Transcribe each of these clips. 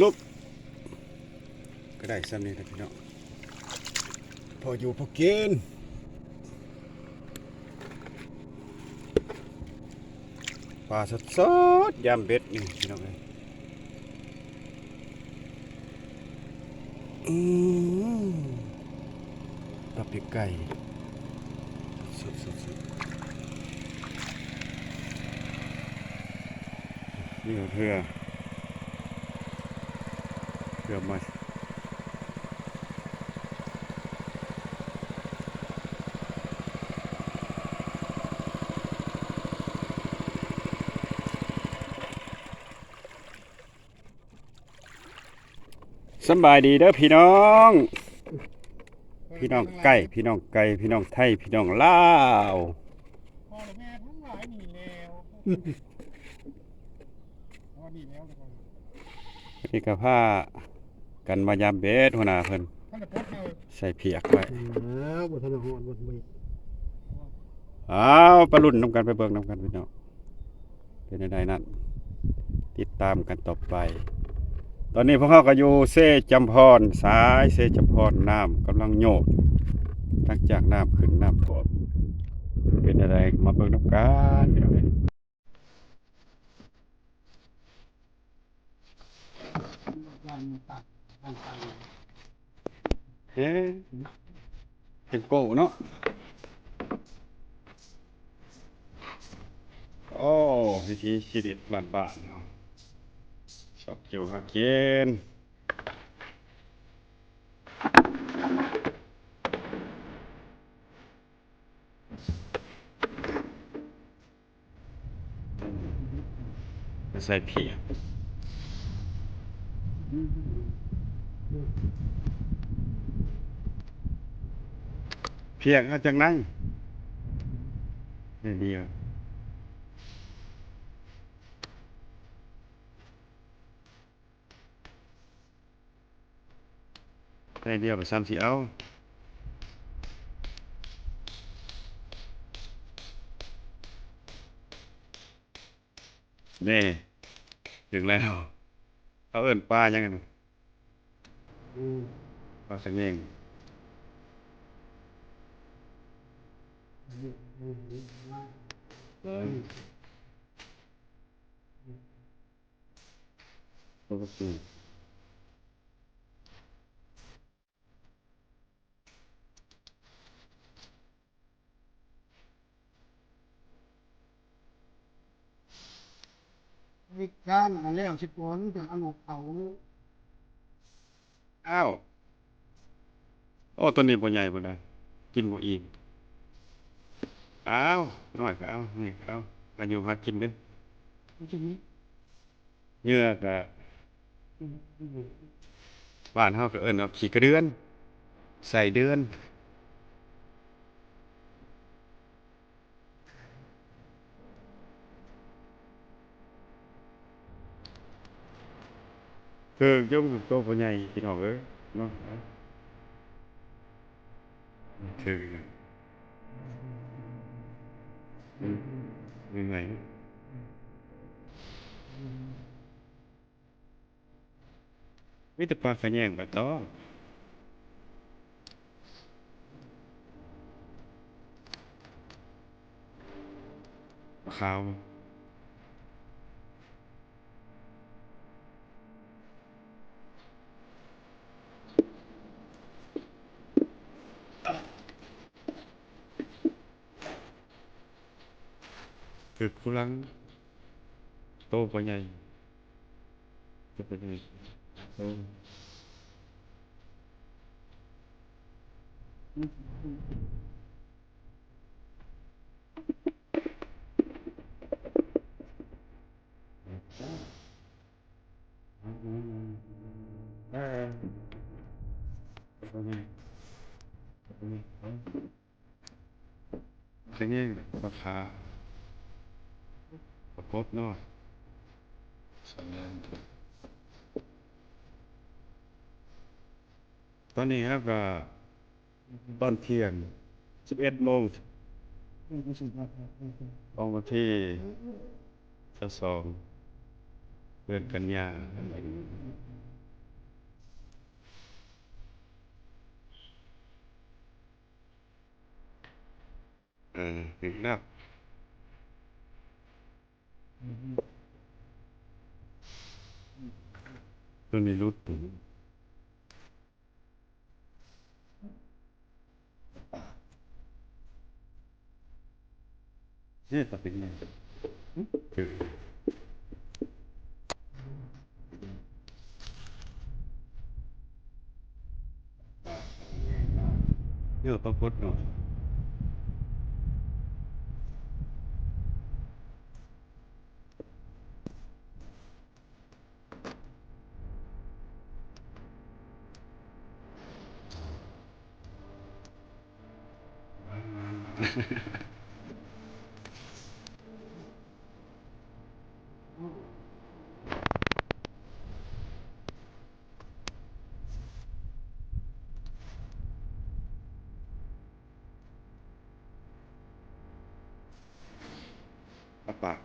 ລົບ ກໍໄດ້ຊ່ຳນີ້ແຫຼະພີ່ນ້ອງ ພໍຢູ່ພໍກິນ ປາສົດໆ ຍາມເບັດນີ້ພີ່ນ້ອງເອີຍ. ອືມ ຕັບປີກໄກ່ ສົດໆໆ ນີ້ເຮືອ ເຮືອໃໝ່. ສຳບາຍດີເດີພີ່ນ້ອງ ພີ່ນ້ອງໄກ່ ພີ່ນ້ອງໄກ່ ພີ່ນ້ອງໄທ ພີ່ນ້ອງລາວ ພໍ່ແມ່ທັງຫຼາຍນີ້ແລ້ວ ນີ້ກໍພາກັນມາຍາມເບັດ ຫົວໜ້າເພິ່ນໃສ່ພຽກໄວ້ ອ້າວ ບໍ່ທັນໄດ້ຮອດ ບໍ່ທັນໄດ້ ອ້າວ ໄປລຸ້ນນຳກັນ ໄປເບິ່ງນຳກັນພີ່ນ້ອງ. ເປັນແນວໃດນັ້ນ ຕິດຕາມກັນຕໍ່ໄປ. ຕອນນີ້ພວກເຮົາກໍຢູ່ເຊຈຳພອນ ສາຍເຊຈຳພອນ ນ້ຳກຳລັງໂຍກຫຼັງຈາກນ້ຳຂຶ້ນນ້ຳຖ້ວມ ເປັນແນວໃດ ມາເບິ່ງນຳກັນ. ເອີ ເປັນໂກ້ເນາະ ໂອ້ ວິຖີຊີວິດບ້ານໆເນາະ ຊອກຢູ່ຫາກິນ. ໃສ່ພຽກ ພຽກເອົາຈາກໃນ ໃນດຽວ ໃນດຽວໄປຊ້ຳຊິເອົາ ນີ້ ເຖິງແລ້ວ ເຂົາເອີ້ນປາຫຍັງຫັ້ນ ອືມ ປາຂະແຍງ ອືມ ອືມ ອືມ ເອີ ອືມ. ເຮັດການອັນແລ້ວຊິກ່ອນ ຈັ່ງເອົາເຂົ້າ ອ້າວ ໂອ້ ຕົວນີ້ບໍ່ໃຫຍ່ພຸ້ນນະ ກິນບໍ່ອີ່ມ ອ້າວ ນ້ອຍກໍເອົາ ນີ້ກໍເອົາ ອາຍຸຫາກິນເດີ້. ເຫຍື່ອກະ ບ້ານເຮົາກໍເອີ້ນວ່າຂີ້ກະເດືອນ ໄສ້ເດືອນ ເຖິງຈົນໂຕບໍ່ໃຫຍ່ ພີ່ນ້ອງເອີຍເນາະ ເຖິງ ອືມ ເມື່ອຍ. ມີແຕ່ປາຂະແຍງ ປາຕອງ ປາຂາວ. ຖືກຜູ້ຫຼັງ ໂຕບໍ່ໃຫຍ່ ໂຕບໍ່ໃຫຍ່ ໂຕ ໂຕບໍ່ໃຫຍ່ ໂຕບໍ່ໃຫຍ່ ໂຕ ນີ້ປາຂາ ປາກົບເນາະ ຕອນນີ້ເຮົາກໍຕອນທ່ຽງ ສິບເອັດໂມງ ຂອງວັນທີຊາວສອງ ເດືອນກັນຍາ. ເອີ ຖືກແລ້ວ ຕົວນີ້ຫຼຸດ ເຮັດຕາເປັນຫຍັງ? ເອີ ປາກົດເນາະ. ອາປາກ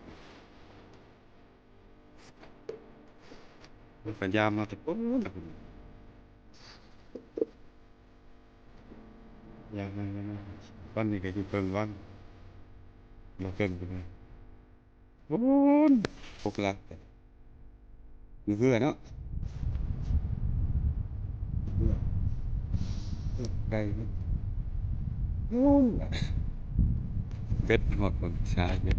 ມັນກະຍາມມາແຕ່ພຸ້ນນະ ຍາມມາ ຍາມມາ ວັນນີ້ກະຢູ່ເຄິ່ງວັນ ມາເຄິ່ງພຸ້ນນະ ໂອ້ຍ ຫົກຫຼັກ ຢູ່ເຮືອເນາະ ໄກ ເປັດຮອດບ່ອນຊາຍເປັດ.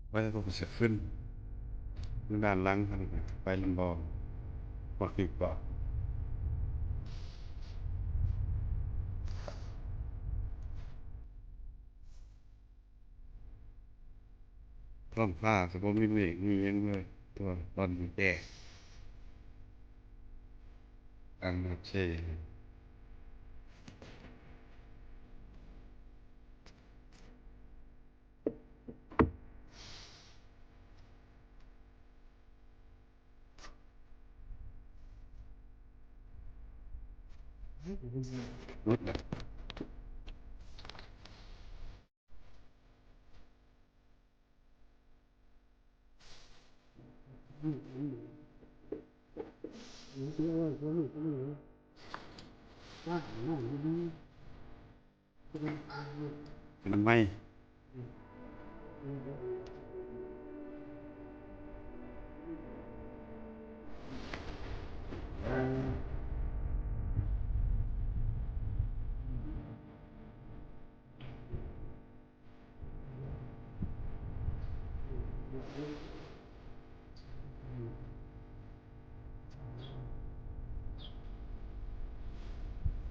ໄວ້ ເຮົາກະຊິຂຶ້ນ ຢູ່ດ້ານຫຼັງຫັ້ນ ໄປລຳບໍ່ ບໍ່ຖືກບໍ່ ທ້ອງຟ້າກະບໍ່ມີເມກມີຫຍັງເລີຍ ແຕ່ວ່າຕອນນີ້ແຈ້ງ ອັນໂອເຄ. ມັນໄໝ້.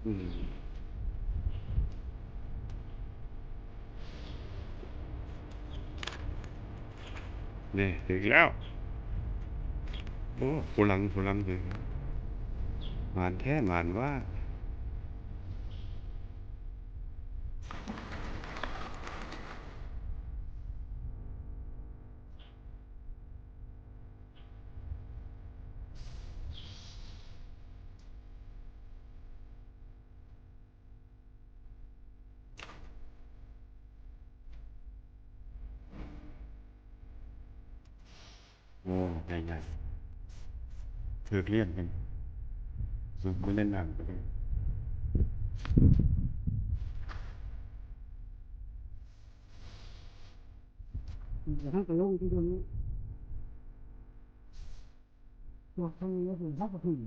ອືມ ນີ້ຖືກແລ້ວ ໂອ້ ຜູ້ຫຼັງ ຜູ້ຫຼັງ ຖືກ ໝານແທ້ ໝານວ່າ. ໂອ້ ງ່າຍໆ ຖືກລຽນກັນ ບໍ່ແມ່ນໜັງ. ເຮົາກະລົງທີ່ຕົງນີ້ ພວກເຮົາກະຖືກ.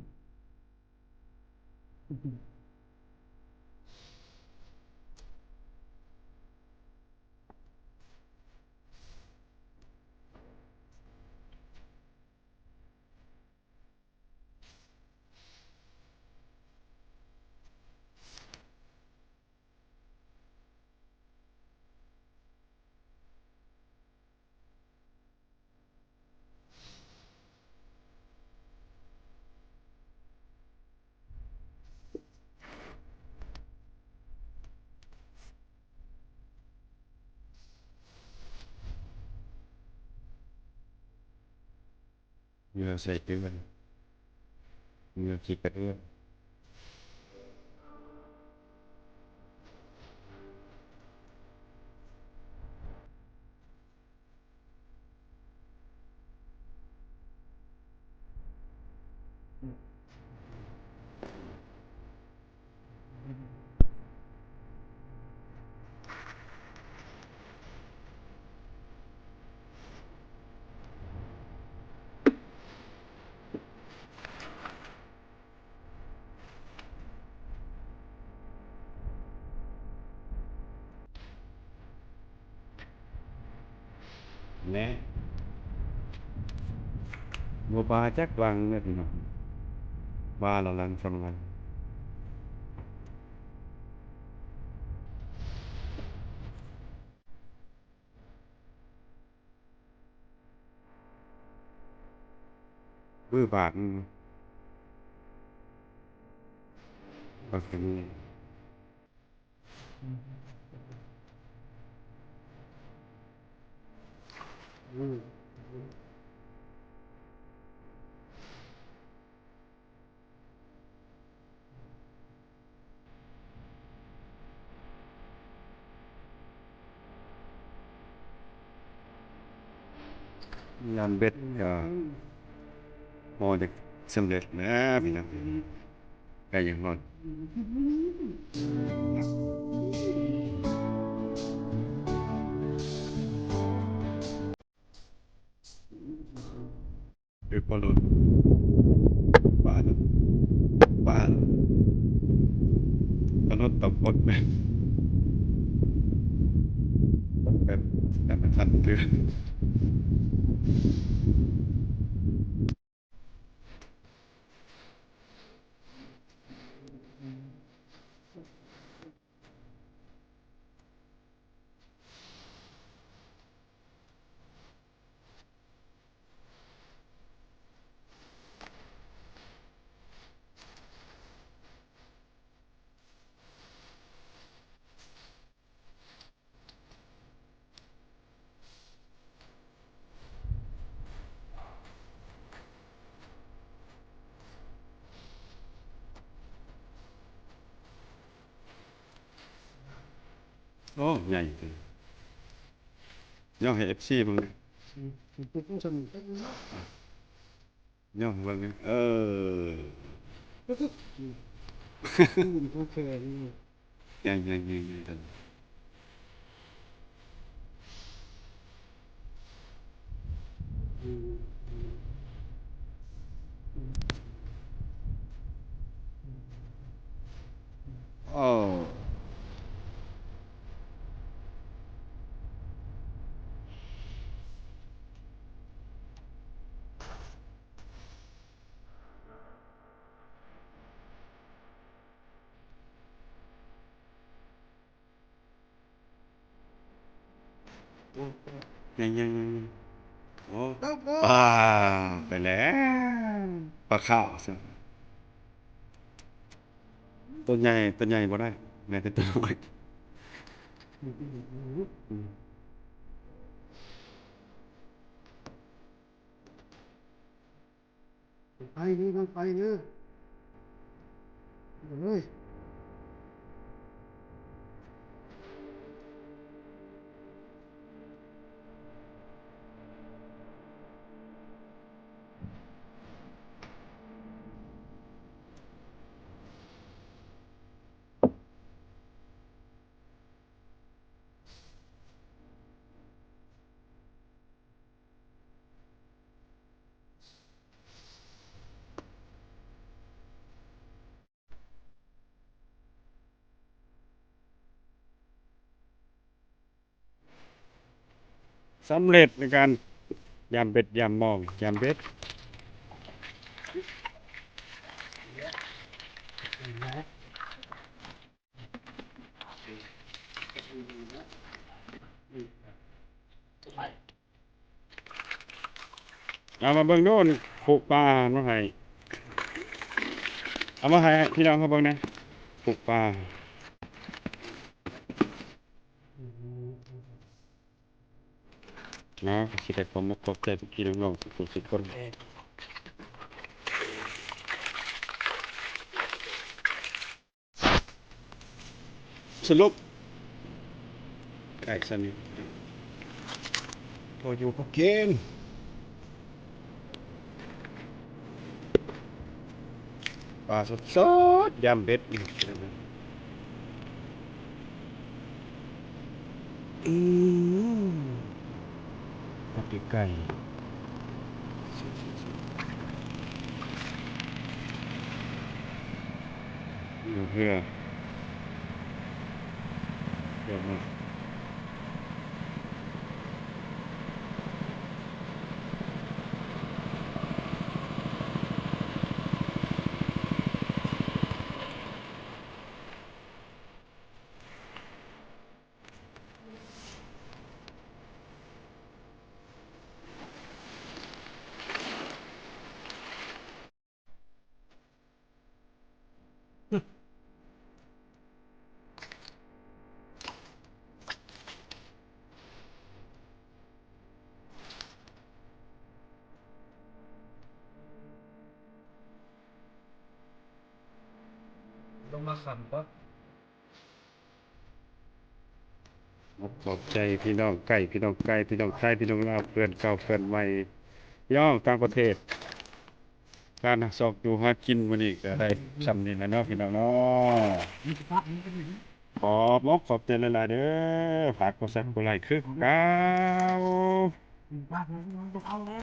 ເຫຍື່ອໃສ່ເຕືອນ ເຫຍື່ອຂີ້ກະເອື້ອນ. ແນ່ ບໍ່ປາຈັກຫຼັງເດ້ພີ່ນ້ອງ ປາລະຫຼັງສອງຫຼັງ. ມືບາດ ບັກອັນນີ້ ຍາມເບັດກໍພໍຈະສຳເລັດແລ້ວພີ່ນ້ອງ ໃກ້ຈະຮອດ. ຄືປາຫຼຸດ ປາຫຼຸດ ປາຫຼຸດ ປາຫຼຸດຕຳບົດແບບ ແບບແບບທັນເທື່ອ. ໂອ້ ໃຫຍ່ເຕີບ ຍ້ອງໃຫ້ເອັຟຊີເບິ່ງແດ່ ອືມ ຍ້ອງໃຫ້ເບິ່ງແດ່ ເອີ ອືມ ໂອເຄ ໃຫຍ່ ໃຫຍ່ ໃຫຍ່ ໃຫຍ່. ໂອ້. ຍັງ ຍັງ ຍັງ ຍັງ ໂອ້ ປາ ໄປແລ້ວ ປາຂາວຊັ້ນ ໂຕໃຫຍ່ ໂຕໃຫຍ່ບໍ່ໄດ້ ໄດ້ແຕ່ໂຕນ້ອຍ. ໄປເດີ ໄປເດີ ເອີຍ. ສຳເລັດໃນການຢາມເບັດ ຢາມມອງ ຢາມເບັດ. ເອົາມາເບິ່ງດູ ຄຸປາມາໃຫ້ ເອົາມາໃຫ້ພີ່ນ້ອງເຮົາເບິ່ງແດ່ ຄຸປາ. ເນາະ ກໍຊິໄດ້ຂໍຂອບໃຈພີ່ໆນ້ອງໆ ທຸກໆຄົນ. ສະຫຼຸບ ໄກ່ຊະນິດ ພໍຢູ່ພໍກິນ ປາສົດໆ ຢາມເບັດ. ອືມ ມາໃກ້ໆ ເຮືອ ເຮືອ ເຮືອມາ. ມາຄຳກໍ ຂອບໃຈພີ່ນ້ອງໄກ ພີ່ນ້ອງໄກ ພີ່ນ້ອງໄທ ພີ່ນ້ອງລາວ ເພື່ອນເກົ່າເພື່ອນໃໝ່ ພີ່ນ້ອງຕ່າງປະເທດ ການຊອກຢູ່ຫາກິນມື້ນີ້ກໍໄດ້ຊ່ຳນີ້ແຫຼະເນາະ ພີ່ນ້ອງເນາະ. ຂອບອົກຂອບໃຈຫຼາຍໆເດີ ຝາກກົດຊັບກົດໄລຄືເກົ່າ.